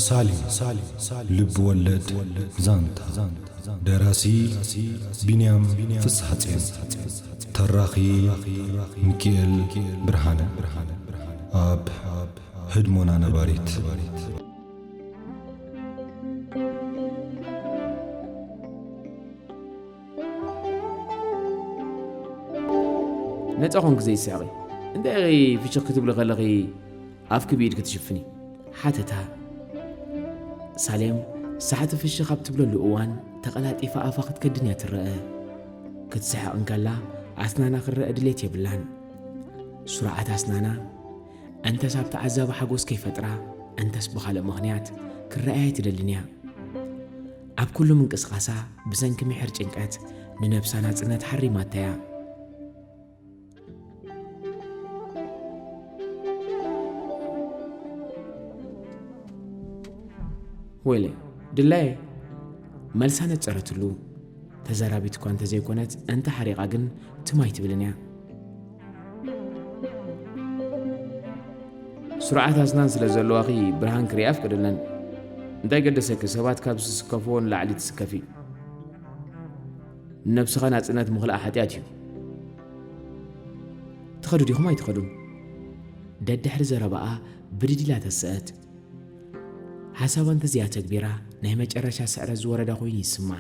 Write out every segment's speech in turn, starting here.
ሳሌም፣ ልብ ወለድ ዛንታ። ደራሲ ቢንያም ፍስሐጽዮን። ተራኺ ሚኪኤል ብርሃነ። ኣብ ህድሞና ነባሪት። ነጻ ኾንኪ ዘይስሕቒ። እንታይ ኢኺ ፍሽኽ ክትብሊ ከለኺ ኣፍኪ ብኢድኪ ትሽፍኒ? ሓተታ። ሳሌም ሳሕቲ ፍሽኽ ኣብ ትብለሉ እዋን ተቐላጢፋ ኣፋ ክትከድን እያ ትረአ። ክትስሕቕ እንከላ ኣስናና ክረአ ድሌት የብላን። ስሩዓት ኣስናና እንተስ ኣብ ተዓዛቢ ሓጎስ ከይፈጥራ፣ እንተስ ብኻልእ ምኽንያት ክረኣያ ኣይትደልን እያ። ኣብ ኩሉ ምንቅስቓሳ ብሰንኪ ምሒር ጭንቀት ንነብሳ ናጽነት ሓሪማታ እያ። ወይለ፣ ድላየ፣ መልሳ ነጸረትሉ። ተዛራቢት እኳ እንተዘይኮነት፣ እንተ ሓሪቓ ግን ትም ኣይትብልን እያ። ስሩዓት ኣስናን ስለ ዘለዋኺ ብርሃን ክርኢ ኣፍቅድለን። እንታይ ገደሰኪ፣ ሰባት ካብ ዝስከፍዎ ንላዕሊ ትስከፊ? ንነብስኻ ናጽነት ምኽላእ ሓጢኣት እዩ። ትኸዱ ዲኹም ኣይትኸዱን? ደድሕሪ ዘረባኣ ብድድ ኢላ ተስአት። ሓሳባ እንተዘይኣተግቢራ ናይ መጨረሻ ስዕረት ዝወረዳ ኮይኑ ይስምዓ።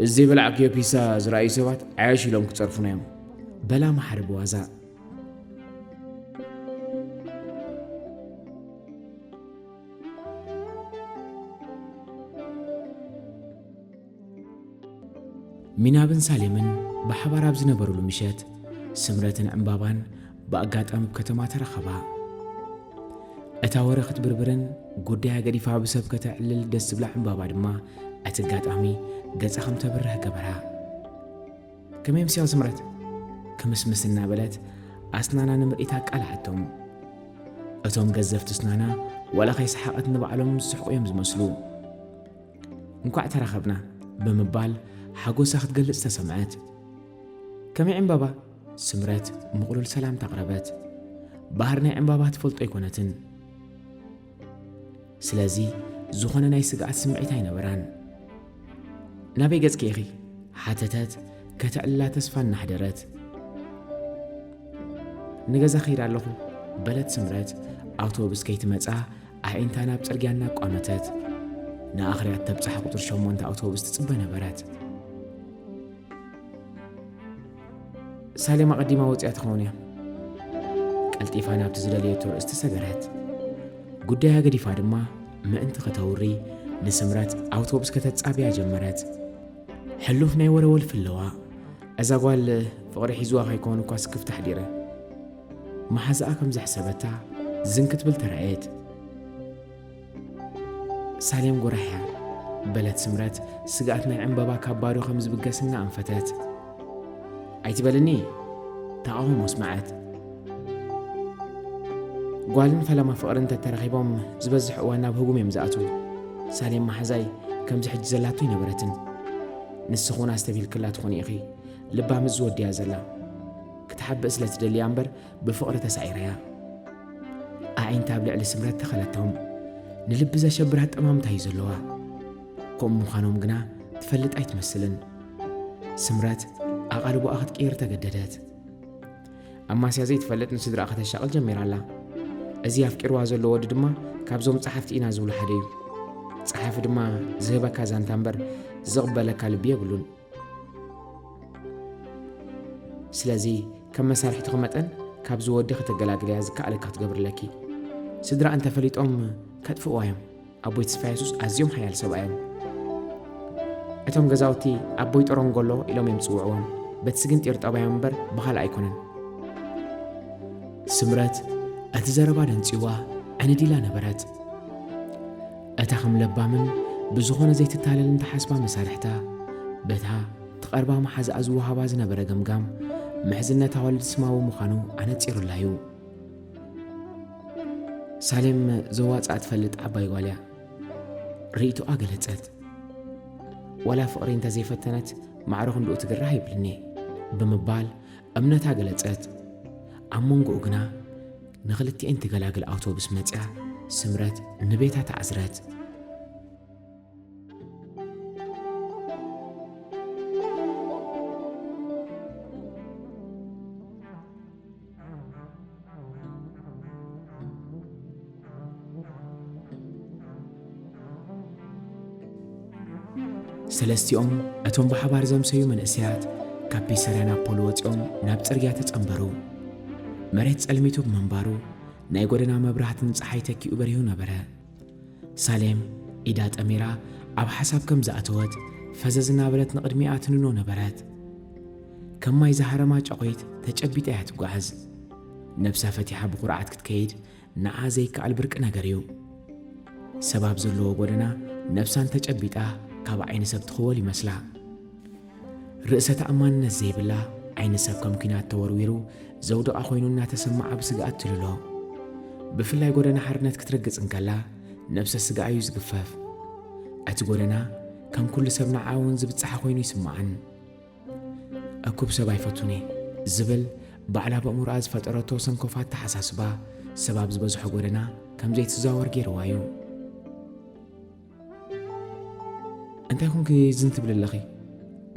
እዚ ዘይበላዕክዮ ፒሳ ዝረኣዩ ሰባት ዓያሽ ኢሎም ክጸርፉና እዮም። በላ መሓሪ ብዋዛ። ሚናብን ሳሌምን ብሓባር ኣብ ዝነበሩሉ ምሸት፣ ስምረትን ዕምባባን ብኣጋጣሚ ኣብ ከተማ ተራኸባ። እታ ወረ ክትብርብርን ጉዳያ ገዲፋ ብሰብ ከተዕልል ደስ ዝብላ ዕምባባ ድማ፣ እቲ ኣጋጣሚ ገጻ ከም ተብርህ ገበራ። "ከመይ ኣምሲኺ ስምረት?" ክምስምስ እናበለት ኣስናና ንምርኢት ኣቃልዓቶም። እቶም ገዘፍቲ ኣስናና ዋላ ከይሰሓቐት ንባዕሎም ዝስሕቑ እዮም ዝመስሉ። "እንኳዕ ተራኸብና" ብምባል ሓጎሳ ክትገልጽ ተሰምዐት። "ከመይ ዕምባባ?" ስምረት ምቕሉል ሰላምታ ኣቕረበት። ባህሪ ናይ ዕምባባ ትፈልጦ ኣይኮነትን። ስለዚ ዝኾነ ናይ ስግኣት ስምዒት ኣይነበራን። "ናበይ ገጽኪ ኢኺ?" ሓተተት ከተዕልላ ተስፋ እናሕደረት። "ንገዛ ከይድ ኣለኹ" በለት ስምረት ኣውቶቡስ ከይትመጻ ኣዒንታ ናብ ጽርግያ እናቋመተት። ንኣኽርያ እተብጽሓ ቁጽሪ ሸሞንተ ኣውቶቡስ ትጽበ ነበረት። ሳሌም ኣቐዲማ ወጺኣ ትኸውን እያ። ቀልጢፋ ናብቲ ዝደለየቶ ርእስቲ ሰገረት። ጉዳያ ገዲፋ ድማ ምእንቲ ከተውሪ ንስምረት ኣውቶቡስ ከተጻብያ ጀመረት። ሕሉፍ ናይ ወረ ወልፊ ኣለዋ። እዛ ጓል ፍቕሪ ሒዝዋ ከይኮን እኳ ስክፍታ ኣሕዲረ። መሓዛኣ ከም ዘሕሰበታ ዝን ክትብል ተራእየት። "ሳሌም ጎራሕ እያ" በለት ስምረት፣ ስግኣት ናይ ዕምባባ ካብ ባዶ ከም ዝብገስ እናኣንፈተት። "ኣይትበልኒ" ተቓውሞ ኣስመዐት። "ጓልን ፈለማ ፍቕርን እንተተራኺቦም ዝበዝሕ እዋን ናብ ህጉም እዮም ዝኣትዉ። ሳሌም መሓዛይ ከምዚ ሕጂ ዘላቶ ኣይነበረትን። ንስኺ እውን ኣስተብሂልክላ ትኾኒ ኢኺ። ልባ ምስ ዝወድያ ዘላ ክትሓብእ ስለ ትደሊ እያ እምበር ብፍቕሪ ተሳዒራ እያ።" ኣዒንታ ኣብ ልዕሊ ስምረት ተኸለቶም። ንልቢ ዘሸብር ኣጠማምታ እዩ ዘለዋ። ከምኡ ምዃኖም ግና ትፈልጥ ኣይትመስልን። ስምረት ኣቓልቦኣ ክትቅይር ተገደደት። "ኣማስያ ዘይትፈልጥ ንስድራኣ ከተሻቕል ጀሚራ ኣላ። እዚ ኣፍቂርዋ ዘሎ ወዲ ድማ ካብዞም ጸሓፍቲ ኢና ዝብሉ ሓደ እዩ። ጸሓፊ ድማ ዝህበካ ዛንታ እምበር ዝቕበለካ ልቢ የብሉን። ስለዚ ከም መሳርሕትኺ መጠን ካብዚ ወዲ ከተገላግልያ ዝከኣለካ ክትገብሪ ኣለኪ። ስድራ እንተፈሊጦም ከጥፍእዋ እዮም። ኣቦይ ተስፋ የሱስ ኣዝዮም ሓያል ሰብኣይ እዮም። እቶም ገዛውቲ ኣቦይ ጠሮንጎሎ ኢሎም እዮም ዝጽውዕዎም። በቲ ስግንጢር ጠባዮም እምበር ብኻልእ ኣይኮነን።" ስምረት እቲ ዘረባ ደንጺዋ ዕንድ ኢላ ነበረት። እታ ከም ለባምን ብዝኾነ ዘይትታለልን ተሓስባ መሳርሕታ፣ በታ ትቐርባ መሓዛኣ ዝወሃባ ዝነበረ ገምጋም፣ ምሕዝነት ኣዋልድ ስማዊ ምዃኑ ኣነጺሩላ እዩ። ሳሌም ዘዋጽኣ ትፈልጥ ዓባይ ጓል እያ። ርእይቶኣ ገለጸት። "ዋላ ፍቕሪ እንተ ዘይፈተነት፣ ማዕረ ክንድኡ ትግራሕ ይብልኒ" ብምባል እምነታ ገለጸት። ኣብ መንጎኡ ግና ንኽልቲኤን ትገላግል ኣውቶቡስ መጽያ፣ ስምረት ንቤታ ተዓዝረት። ሰለስቲኦም እቶም ብሓባር ዘምሰዩ መንእሰያት ካብ ፒሰርያ ናፖሊ ወጺኦም ናብ ጽርግያ ተጸንበሩ። መሬት ጸልሚቱ ብምንባሩ ናይ ጎደና መብራህትን ጸሓይ ተኪኡ በሪሁ ነበረ። ሳሌም ኢዳ ጠሚራ ኣብ ሓሳብ ከም ዝኣተወት ፈዘዝ እናበለት ንቕድሚኣ ትንኖ ነበረት። ከም ማይ ዝሃረማ ጨቑይት ተጨቢጣ እያ ትጓዓዝ። ነብሳ ፈቲሓ ብኹርዓት ክትከይድ ንዓ ዘይከኣል ብርቂ ነገር እዩ። ሰብ ኣብ ዘለዎ ጎደና ነብሳ እንተጨቢጣ ካብ ዓይኒ ሰብ ትኽወል ይመስላ። ርእሰ ተኣማንነት ዘይብላ፣ ዓይኒ ሰብ ከም ኲናት ተወርዊሩ ዘውደቓ ኮይኑ እናተሰምዓ ብስግኣት ትልሎ። ብፍላይ ጎደና ሓርነት ክትረግጽ እንከላ ነብሰ ስግኣ እዩ ዝግፈፍ። እቲ ጎደና ከም ኩሉ ሰብ ንዓ እውን ዝብጽሓ ኮይኑ ይስምዓን። እኩብ ሰብ ኣይፈቱን እየ ዝብል ባዕላ በእምሮኣ ዝፈጠረቶ ሰንኮፍ ኣተሓሳስባ ሰብ ኣብ ዝበዝሖ ጎደና ከም ዘይትዛወር ገይርዋ እዩ። እንታይ ኮንኪ ዝን ትብሊ ኣለኺ?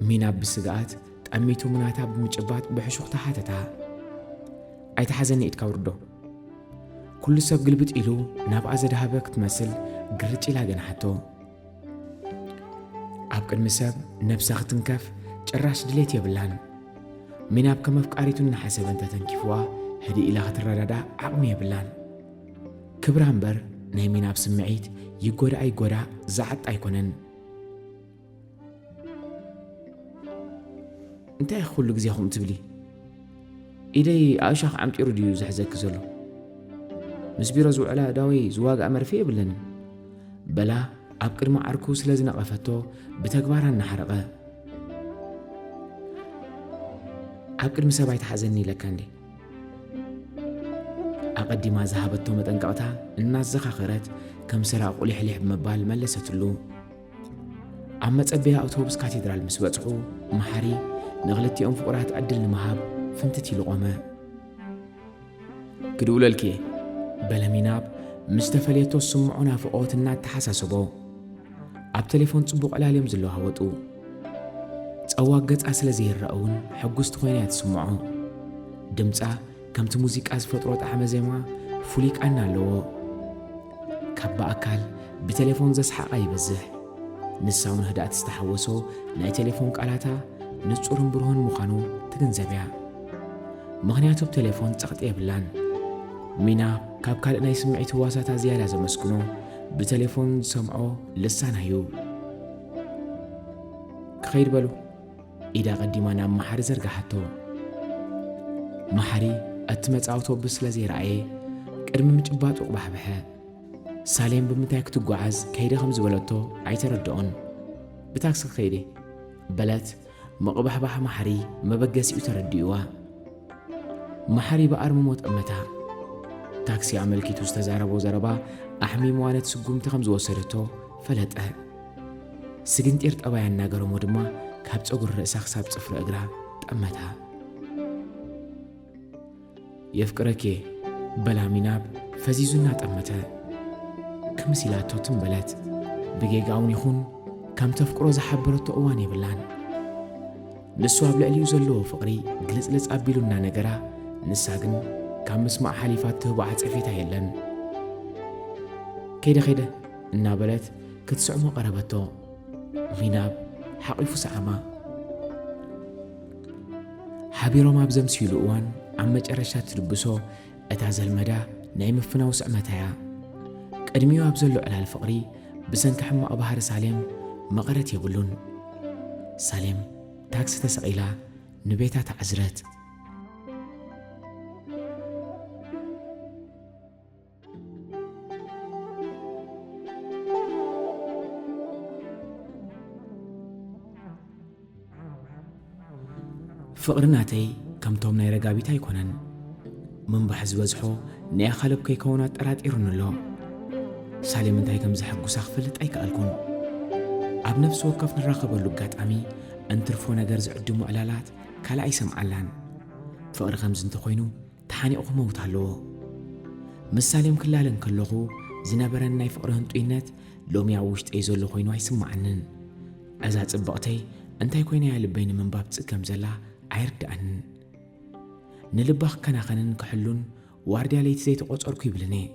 ሚና ብስግኣት ጠሚቱ ምናታ ብምጭባጥ ብሕሹኽታ ሓተታ። ኣይትሓዘኒ ኢድካ ውርዶ። ኩሉ ሰብ ግልብጥ ኢሉ ናብኣ ዘድሃበ ክትመስል ግርጭ ኢላ ገንሓቶ። ኣብ ቅድሚ ሰብ ነብሳ ክትንከፍ ጭራሽ ድሌት የብላን። ሚናብ ከም ኣፍቃሪቱ እናሓሰበ እንተተንኪፍዋ ህድእ ኢላ ክትረዳዳ ዓቕሚ የብላን። ክብራ እምበር ናይ ሚናብ ስምዒት ይጎዳእ ኣይጎዳእ ዝዓጥ ኣይኮነን። እንታይ ኢኺ ኩሉ ግዜ ከምኡ ትብሊ? ኢደይ ኣእሻኽ ዓምጢሩ ድዩ ዝሕዘኪ ዘሎ? ምስ ቢሮ ዝውዕላ እዳወይ ዝዋግኣ መርፌ የብለንን። በላ ኣብ ቅድሚ ዓርኩ ስለ ዝነቐፈቶ ብተግባር ኣናሓረቐ። ኣብ ቅድሚ ሰብ ኣይትሓዘኒ ኢለካ እንዴ? ኣቐዲማ ዝሃበቶ መጠንቀቕታ እናዘኻኸረት ከም ሰራቕ ቁሊሕሊሕ ብምባል መለሰትሉ። ኣብ መጸበያ ኣውቶቡስ ካቴድራል ምስ በጽሑ፣ መሓሪ ንኽልቲኦም ፍቑራት ዕድል ንምሃብ ፍንትት ኢሉ ቆመ። ክድውለልኪ እየ፣ በለ ሚናብ ምስ ተፈለየቶ ዝስምዖ ናፍቖት እናተሓሳሰቦ። ኣብ ቴሌፎን ጽቡቕ ዕላል እዮም ዝለዋወጡ። ጸዋግ ገጻ ስለ ዘይረኣ እውን ሕጉስቲ ኮይና እያ ትስምዖ። ድምጻ ከምቲ ሙዚቃ ዝፈጥሮ ጣዕመ ዜማ ፍሉይ ቃና ኣለዎ። ካብ ብኣካል ብቴሌፎን ዘስሓቓ ይበዝሕ። ንሳ እውን ህድኣት ዝተሓወሶ ናይ ቴሌፎን ቃላታ ንጹርን ብሩህን ምዃኑ ትግንዘብ እያ። ምኽንያቱ ብቴሌፎን ጸቕጢ የብላን። ሚና ካብ ካልእ ናይ ስምዒት ህዋሳታ ዝያዳ ዘመስግኖ ብቴሌፎን ዝሰምዖ ልሳና እዩ። ክኸይድ በሉ። ኢዳ ቀዲማ ናብ መሓሪ ዘርጋሓቶ። መሓሪ እትመጽእ ኣውቶቡስ ስለ ዘይረኣየ ቅድሚ ምጭባጡ ኣቑባሕብሐ። ሳሌም ብምንታይ ክትጓዓዝ ከይደ ከም ዝበለቶ ኣይተረድኦን። ብታክሲ ክኸይድ እየ በለት። ምቕባሕባሕ መሓሪ መበገሲኡ ተረዲእዋ። መሓሪ ብኣርምሞ ጠመታ። ታክሲ ኣመልኪቱ ዝተዛረቦ ዘረባ ኣሕሚምዋ ነቲ ስጉምቲ ከም ዝወሰደቶ ፈለጠ። ስግንጢር ጠባያ እናገረሞ ድማ ካብ ጸጉሪ ርእሳ ክሳብ ጽፍሪ እግራ ጠመታ። የፍቅረኪ እየ በላ ሚናብ ፈዚዙ እናጠመተ። ክምስ ኢላቶ ትም በለት። ብጌጋ እውን ይኹን ከም ተፍቅሮ ዝሓበረቶ እዋን የብላን። ንሱ ኣብ ልዕሊኡ ዘለዎ ፍቕሪ ግልጽልጽ ኣቢሉ እናነገራ፣ ንሳ ግን ካብ ምስማዕ ሓሊፋ እትህቦ ዓጸፌታ የለን። ከይደ ከይደ እናበለት ክትስዕሞ ቀረበቶ። ሚናብ ሓቒፉ ሰዓማ። ሓቢሮም ኣብ ዘምስይሉ እዋን ኣብ መጨረሻ ትልብሶ እታ ዘልመዳ ናይ ምፍናው ስዕመታ እያ። ቅድሚኡ ኣብ ዘሎ ዕላል ፍቕሪ ብሰንኪ ሕማቕ ባህሪ ሳሌም መቐረት የብሉን። ሳሌም ታክሲ ተሰቒላ ንቤታ ተዓዝረት። ፍቕሪ ናተይ ከምቶም ናይ ረጋቢት ኣይኮነን። ምንባሕ ዝበዝሖ ናይ ኣኻልብ ከይከውን ኣጠራጢሩኒ ኣሎ። ሳሌም እንታይ ከም ዘሐጉሳ ክፈልጥ ኣይከኣልኩን። ኣብ ነፍሲ ወከፍ ንራኸበሉ ኣጋጣሚ እንትርፎ ነገር ዝዕድሙ ዕላላት ካልእ ኣይሰምዓላን። ፍቕሪ ከምዚ እንተኾይኑ ተሓኒቑ ክመውት ኣለዎ። ምስ ሳሌም ክላለ እንከለኹ ዝነበረን ናይ ፍቕሪ ህንጡይነት ሎሚ ኣብ ውሽጠይ ዘሎ ኮይኑ ኣይስምዓንን። እዛ ጽብቕተይ እንታይ ኮይና እያ ልበይ ንምንባብ ትጽገም ዘላ ኣይርድኣንን። ንልባ ክከናኸንን ክሕሉን ዋርድያ ለይቲ ዘይተቖጸርኩ ይብልን እየ።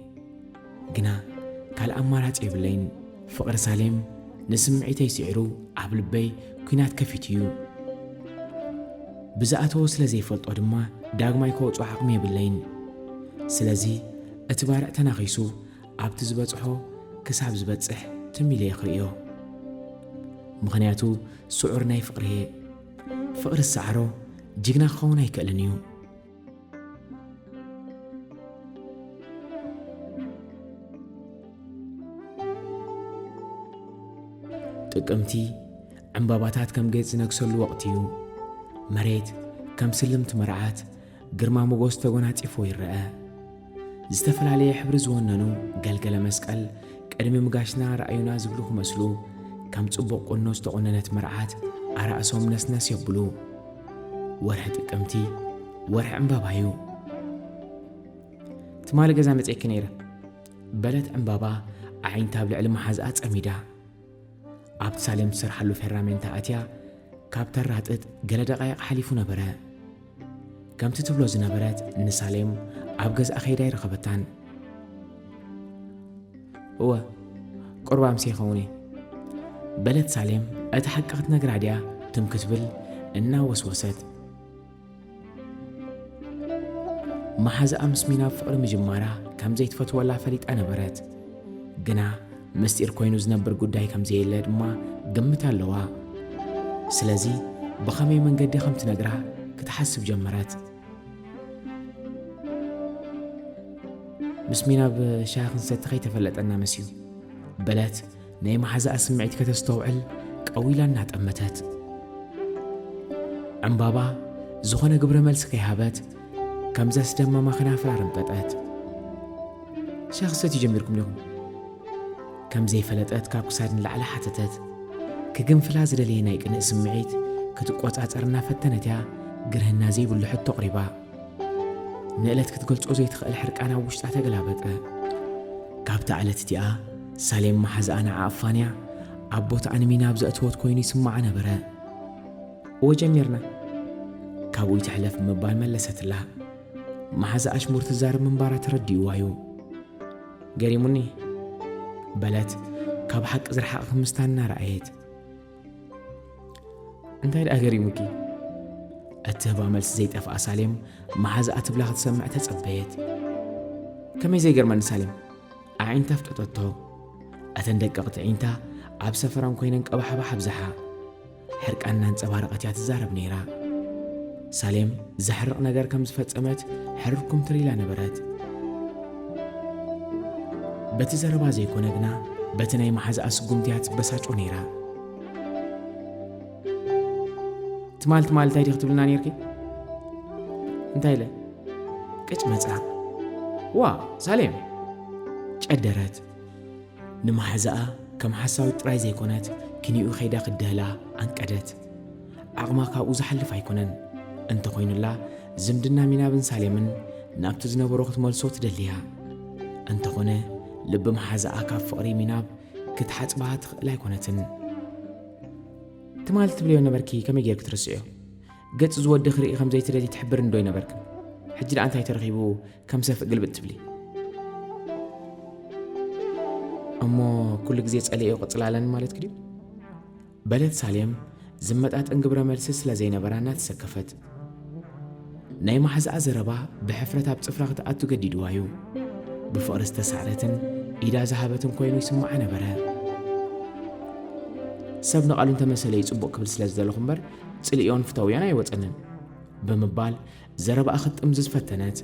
ግና ካልእ ኣማራጺ የብለይን። ፍቕሪ ሳሌም ንስምዒተይ ስዒሩ ኣብ ልበይ ኲናት ከፊቱ እዩ። ብዝኣተዎ ስለ ዘይፈልጦ ድማ ዳግማይ ከወጾ ዓቕሚ የብለይን። ስለዚ እቲ ባርዕ ተናኺሱ ኣብቲ ዝበጽሖ ክሳብ ዝበጽሕ ትም ኢለ እየ ክርእዮ። ምኽንያቱ ስዑር ናይ ፍቕሪ እየ። ፍቕሪ ዝሰዓሮ ጅግና ክኸውን ኣይክእልን እዩ። ጥቅምቲ ዕምባባታት ከም ጌጽ ዝነግሰሉ ወቕቲ እዩ። መሬት ከም ስልምቲ መርዓት ግርማ ሞገስ ተጎናጺፎ ይረአ። ዝተፈላለየ ሕብሪ ዝወነኑ ገልገለ መስቀል ቅድሚ ምጋሽና ረኣዩና ዝብሉ ክመስሉ፣ ከም ጽቡቕ ቁኖ ዝተቖነነት መርዓት ኣራእሶም ነስነስ የብሉ። ወርሒ ጥቅምቲ ወርሒ ዕምባባ እዩ። ትማሊ ገዛ መጺኤኪ ነይረ፣ በለት ዕምባባ ኣዒንታ ኣብ ልዕሊ መሓዝኣ ጸሚዳ። ኣብቲ ሳሌም ትሰርሓሉ ፌራሜንታ ኣትያ ካብ ተራጥጥ ገለ ደቃይቕ ሓሊፉ ነበረ። ከምቲ ትብሎ ዝነበረት ንሳሌም ኣብ ገዝኣ ከይዳ ኣይረኸበታን። እወ፣ ቁሩብ ኣምስየ ይኸውን እየ፣ በለት ሳሌም እቲ ሓቂ ክትነግራ ድያ ትም ክትብል እናወስወሰት። መሓዛኣ ምስ ሚናብ ፍቕሪ ምጅማራ ከም ዘይትፈትወላ ፈሊጣ ነበረት። ግና ምስጢር ኮይኑ ዝነብር ጉዳይ ከም ዘየለ ድማ ግምት ኣለዋ። ስለዚ ብኸመይ መንገዲ ከም ትነግራ ክትሓስብ ጀመረት። ምስ ሚናብ ሻሂ ክንሰቲ ከይተፈለጠና መስዩ፣ በለት ናይ መሓዛኣ ስምዒት ከተስተውዕል ቀዊላ እናጠመተት። ዕምባባ ዝኾነ ግብረ መልሲ ከይሃበት ከም ዘስደመማ ከናፍራ ረምጠጠት። ሻሂ ክትሰትዩ ጀሚርኩም ዲኹም? ከም ዘይፈለጠት ካብ ክሳድ ንላዕሊ ሓተተት። ክግንፍላ ዝደለየ ናይ ቅንእ ስምዒት ክትቆጻጸር እናፈተነት እያ ግርህና ዘይብሉ ሕቶ ኣቕሪባ። ንእለት ክትገልጾ ዘይትኽእል ሕርቃን ኣብ ውሽጣ ተገላበጠ። ካብታ ዕለት እቲኣ ሳሌም መሓዛኣ ንዓ ኣፋንያ ኣብ ቦታኣ ንሚናብ ዘእተወት ኮይኑ ይስምዓ ነበረ። እወ ጀሚርና፣ ካብኡ ይትሕለፍ ምባል መለሰትላ። መሓዛ ኣሽሙር ትዛረብ ምንባራ ተረዲእዋ እዩ። ገሪሙኒ፣ በለት ካብ ሓቂ ዝረሓቐ ክምስታ እናረኣየት። እንታይ ደኣ ገሪሙኪ? እትህባ መልሲ ዘይጠፍኣ ሳሌም መሓዛኣ ትብላ ክትሰምዕ ተጸበየት። ከመይ ዘይገርመኒ ሳሌም? ኣዒንታ ኣፍጠጠቶ። እተን ደቀቕቲ ኣዒንታ ኣብ ሰፈራን ኮይነን ቀባሕባሕ ኣብዝሓ። ሕርቃን እናንጸባረቐት እያ ትዛረብ ነይራ። ሳሌም ዘሕርቕ ነገር ከም ዝፈጸመት ሕርር ኩምትር ኢላ ነበረት። በቲ ዘረባ ዘይኮነ ግና በቲ ናይ መሓዛኣ ስጉምቲ እያ ትበሳጮ ነይራ። ትማል ትማል እንታይ ዲኺ ትብልና ነይርኪ? እንታይ ኢለ? ቅጭ መጻ። ዋ፣ ሳሌም! ጨደረት። ንመሓዛኣ ከም ሓሳዊት ጥራይ ዘይኮነት፣ ክንይኡ ከይዳ ክድህላ ኣንቀደት። ዓቕማ ካብኡ ዝሓልፍ ኣይኮነን። እንተኾይኑላ፣ ዝምድና ሚናብን ሳሌምን ናብቲ ዝነበሮ ክትመልሶ ትደልያ። እንተኾነ፣ ልቢ መሓዛኣ ካብ ፍቕሪ ሚናብ ክትሓጽባ ትኽእል ኣይኮነትን። ትማል ትብልዮ ነበርኪ፣ ከመይ ጌርኪ ትርስዕዮ? ገጽ ዝወዲ ክርኢ ከም ዘይትደሊ ትሕብር እንዶ ይነበርክን። ሕጂ ደኣ እንታይ ተረኺቡ ከም ሰፍእ ግልብጥ ትብሊ? እሞ ኩሉ ግዜ ጸሊኤዮ ቅጽል ኣለኒ ማለትኪ ድዩ? በለት ሳሌም ዝመጣጠን ግብረ መልሲ ስለ ዘይነበራ እናተሰከፈት። ናይ መሓዛኣ ዘረባ ብሕፍረት ኣብ ጽፍራ ክትኣቱ ገዲድዋ እዩ። ብፍቕሪ ዝተሳዕረትን ኢዳ ዝሃበትን ኮይኑ ይስምዓ ነበረ። ሰብ ንቓሉ እንተመሰለ እዩ ጽቡቕ ክብል ስለ ዝደለኹ እምበር ጽልእዮን ፍተውዮን ኣይወጸንን ብምባል ዘረባኣ ክትጥምዝዝ ፈተነት።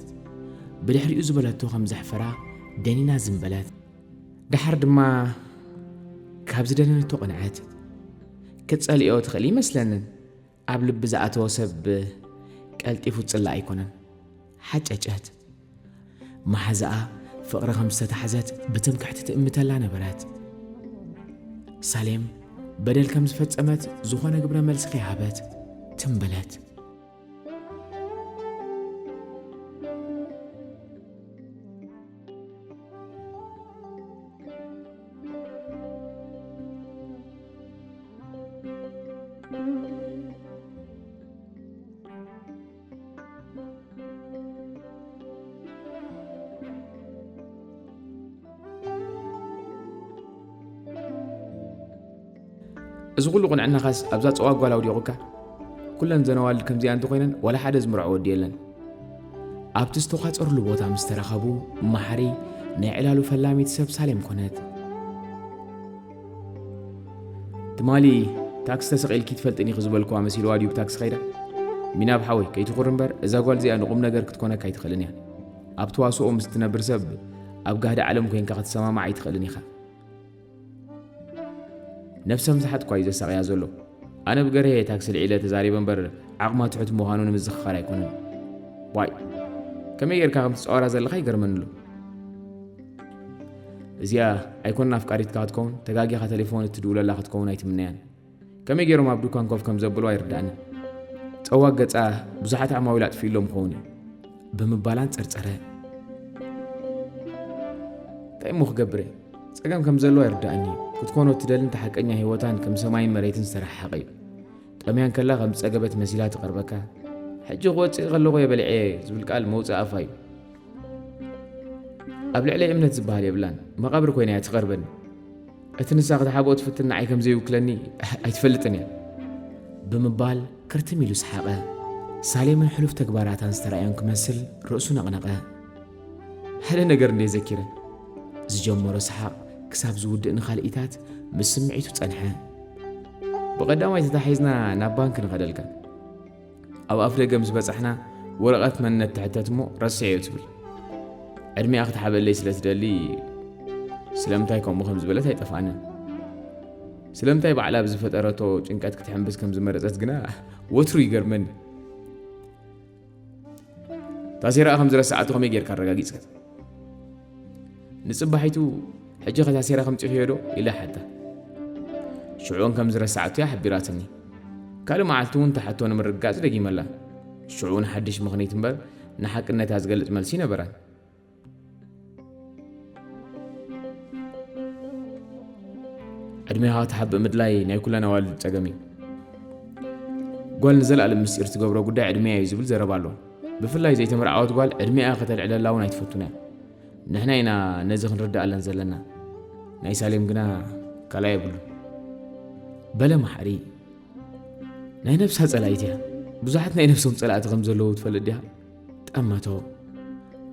ብድሕሪኡ ዝበለቶ ከም ዘሕፈራ ደኒና ዝም በለት። ደሓር ድማ ካብ ዝደነነቶ ቀንዐት። ክትጸልእዮ ትኽእሊ ይመስለንን። ኣብ ልቢ ዝኣተወ ሰብ ቀልጢፉ ዝጽላእ ኣይኮነን። ሓጨጨት። መሓዛኣ ፍቕሪ ከም ዝተታሕዘት ብትምክሕቲ ትእምተላ ነበረት። ሳሌም በደል ከም ዝፈጸመት ዝኾነ ግብረ መልሲ ከይሃበት ትም በለት። እዚ ኩሉ ቁንዕናኻስ ኣብዛ ጸዋግ ጓል ኣውዲቑካ? ኩለን ዘን ኣዋልድ ከምዚኣ እንተኾይነን ዋላ ሓደ ዝምርዖ ወዲ የለን። ኣብቲ ዝተዃጸርሉ ቦታ ምስ ተራኸቡ፣ መሓሪ ናይ ዕላሉ ፈላሚት ሰብ ሳሌም ኮነት። ትማሊ ታክሲ ተሰቒልኪ ትፈልጥን ኢኺ ዝበልክዋ መሲልዋ ድዩ ብታክሲ ከይዳ? ሚናብ ሓወይ፣ ከይትኹሪ እምበር፣ እዛ ጓል እዚኣ ንቁም ነገር ክትኮነካ ኣይትኽእልን እያ። ኣብ ተዋስኦ ምስ ትነብር ሰብ ኣብ ጋህዲ ዓለም ኮይንካ ክትሰማማዕ ኣይትኽእልን ኢኻ። ነብሰ ምትሓት እኳ እዩ ዘሳቕያ ዘሎ። ኣነ ብገርሀ ታክሲ ልዒለ ተዛሪበ እምበር ዓቕማ ትሑት ምዃኑ ንምዝኽኻር ኣይኮነን። ዋይ፣ ከመይ ጌርካ ከም ትጻወራ ዘለኻ ይገርመኒ ኣሎ። እዚኣ ኣይኮነን ኣፍቃሪትካ ክትከውን፣ ተጋጊኻ ቴሌፎን እትድውለላ ክትከውን ኣይትምነያን። ከመይ ገይሮም ኣብ ድኳን ኮፍ ከም ዘብልዋ ኣይርድኣንን። ጸዋግ ገጻ ብዙሓት ዓማዊል ኣጥፊእሎም ክኸውን እዩ። ብምባል ኣንጸርጸረ። እንታይ እሞ ክገብር እየ? ጸገም ከም ዘለዎ ይርድኣኒ እዩ። ክትኮኖ እትደልን እቲ ሓቀኛ ህይወታን ከም ሰማይን መሬትን ዝተረሓሓቐ እዩ። ጠምያ እንከላ ከም ዝጸገበት መሲላ ትቐርበካ። ሕጂ ክወጽእ ከለኹ እየ በሊዐ ዝብል ቃል መውጽኢ ኣፋ እዩ። ኣብ ልዕለይ እምነት ዝበሃል የብላን። መቓብር ኮይና እያ ትቐርበኒ። እቲ ንሳ ክትሓብኦ ትፍትን ንዓይ ከም ዘይውክለኒ ኣይትፈልጥን እያ። ብምባል ክርትም ኢሉ ሰሓቐ። ሳሌምን ሕሉፍ ተግባራታን ዝተራእዮን ክመስል ርእሱ ነቕነቐ። ሓደ ነገር እንድየ ዘኪረ። ዝጀመሮ ሰሓቕ ክሳብ ዝውድእ ንኻልኢታት ምስ ስምዒቱ ጸንሐ። ብቐዳማይ ተታሒዝና ናብ ባንክ ንኸደልካ። ኣብ ኣፍ ደገ ምስ በጻሕና ወረቐት መንነት ትሕተት እሞ ረስዐዮ ትብል። ዕድሜኣ ክትሓበለይ ስለ ትደሊ ስለምንታይ ከምኡ ከም ዝበለት ኣይጠፍኣንን። ስለምንታይ ባዕላ ብዝፈጠረቶ ጭንቀት ክትሕምብስ ከም ዝመረጸት ግና ወትሩ ይገርመኒ። ታሴራኣ ከም ዝረስዓቶ ከመይ ጌርካ ኣረጋጊጽካ? ንጽባሒቱ ሕጂ ከ ታሴራ ከምጺእክዮ ዶ? ኢላ ሓታ። ሽዑን ከም ዝረስዓቶ እያ ሓቢራትኒ። ካልእ መዓልቲ እውን ትሓቶ ንምርግጋጽ ደጊመላ። ሽዑ እውን ሓድሽ ምኽንይት እምበር ንሓቅነታ ዝገልጽ መልሲ ነበራን። ዕድሜኻ ክትሓብእ ምድላይ ናይ ኩለን ኣዋልድ ጸገም እዩ። ጓል ንዘለኣለም ምስጢር ትገብሮ ጉዳይ ዕድሜያ እዩ ዝብል ዘረባ ኣሎ። ብፍላይ ዘይተመርዓወት ጓል ዕድሜኣ ከተልዕለላ እውን ኣይትፈቱን እያ። ንሕና ኢና ነዚ ክንርድኣለን ዘለና። ናይ ሳሌም ግና ካልኣይ የብሉን። በለ ማሕሪ። ናይ ነብሳ ጸላኢት እያ። ብዙሓት ናይ ነብሶም ጸላእቲ ከም ዘለዉ ትፈልጥ ዲኻ? ጠመቶ።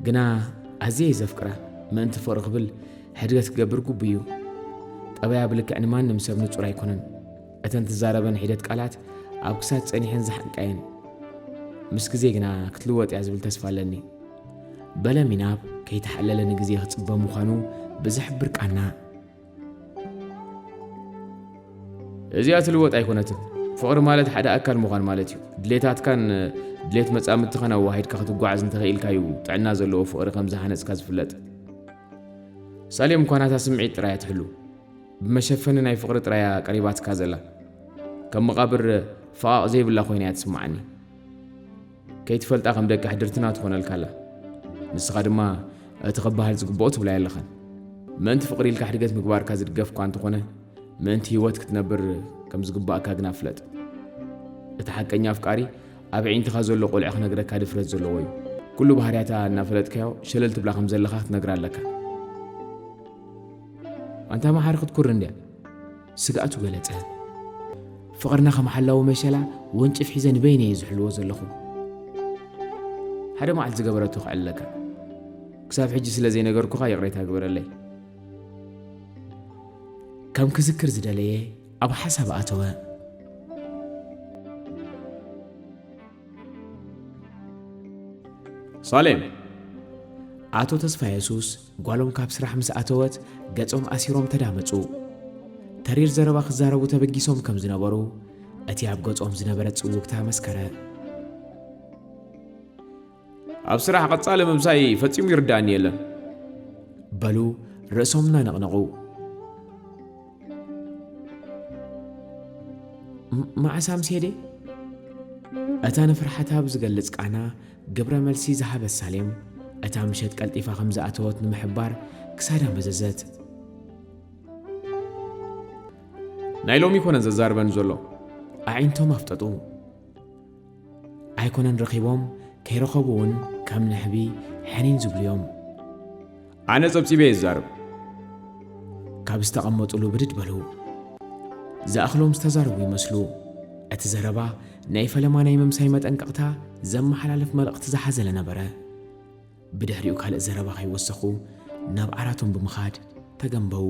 ግና ኣዝየ እየ ዘፍቅራ። ምእንቲ ፍቕሪ ክብል ሕድገት ክገብር ግቡእ እዩ። ጠባያ ብልክዕ ንማንም ሰብ ንጹር ኣይኮነን። እተን ትዛረበን ሒደት ቃላት ኣብ ክሳድ ጸኒሐን ዝሓንቃ እየን። ምስ ግዜ ግና ክትልወጥ እያ ዝብል ተስፋ ኣለኒ። በለ ሚናብ ከይተሓለለ ንግዜ ክጽበ ምዃኑ ብዝሕብር ቃና። እዚኣ ትልወጥ ኣይኮነትን። ፍቕሪ ማለት ሓደ ኣካል ምዃን ማለት እዩ። ድሌታትካን ድሌት መጻምድትኻን ኣዋሃሂድካ ክትጓዓዝ እንተኽኢልካ እዩ ጥዕና ዘለዎ ፍቕሪ ከም ዝሃነጽካ ዝፍለጥ። ሳሌም እኳ ናታ ስምዒት ጥራይ እያ ትሕሉ። ብመሸፈኒ ናይ ፍቕሪ ጥራይ እያ ቀሪባትካ ዘላ። ከም መቓብር ፈቓቕ ዘይብላ ኮይና እያ ትስምዓኒ። ከይትፈልጣ ከም ደቂ ሕድርትና ትኾነልካ ኣላ። ንስኻ ድማ እቲ ክበሃል ዝግብኦ ትብላዮ ኣለኻን። ምእንቲ ፍቕሪ ኢልካ ሕድገት ምግባርካ ዝድገፍ እኳ እንተኾነ፣ ምእንቲ ህይወት ክትነብር ከም ዝግባእካ ግና ፍለጥ። እቲ ሓቀኛ ኣፍቃሪ ኣብ ኣዒንትኻ ዘሎ ቆልዑ ክነግረካ ድፍረት ዘለዎ እዩ። ኩሉ ባህርያታ እናፈለጥካዮ ሸለል ትብላ ከም ዘለኻ ክትነግራ ኣለካ። ኣንታ መሓሪ ክትኩር እንድያ። ስግኣቱ ገለጸ። ፍቕርና ከም ሓላዊ መሸላ ወንጭፍ ሒዘ ንበይነይ እየ ዝሕልዎ ዘለኹ። ሓደ መዓልቲ ዝገበረቶ ከዕልለካ። ክሳብ ሕጂ ስለ ዘይነገርኩኻ ይቕሬታ ግበረለይ። ከም ክዝክር ዝደለየ ኣብ ሓሳብ ኣተወ። ሳሌም። ኣቶ ተስፋ የሱስ ጓሎም ካብ ስራሕ ምስ ኣተወት ገጾም ኣሲሮም ተዳመጹ። ተሪር ዘረባ ክዛረቡ ተበጊሶም ከም ዝነበሩ እቲ ኣብ ገጾም ዝነበረ ጽውግታ መስከረ። ኣብ ስራሕ ቀጻሊ ምምሳይ ፈጺሙ ይርድኣኒ የለን። በሉ ርእሶም እናነቕነቑ። ም-፣ መዓስ ኣምስየ ድየ? እታ ንፍርሓታ ብዝገልጽ ቃና ግብረ መልሲ ዝሃበት ሳሌም፣ እታ ምሸት ቀልጢፋ ከም ዝኣተወት ንምሕባር ክሳዳ መዘዘት። ናይ ሎሚ ይኮነን ዘዛርበኒ ዘሎ። ኣዒንቶም ኣፍጠጡ። ኣይኮነን ረኺቦም፣ ከይረኸቡ እውን ከም ንሕቢ ሕኒን ዝብሉ እዮም። ኣነ ጸብጺበ እየ ዝዛረብ። ካብ ዝተቐመጡሉ ብድድ በሉ። ዝኣኽሎም ዝተዛረቡ ይመስሉ። እቲ ዘረባ ናይ ፈለማ ናይ ምምሳይ መጠንቀቕታ ዘመሓላልፍ መልእኽቲ ዝሓዘለ ነበረ። ብድሕሪኡ ካልእ ዘረባ ከይወሰኹ ናብ ዓራቶም ብምኻድ ተገንበዉ።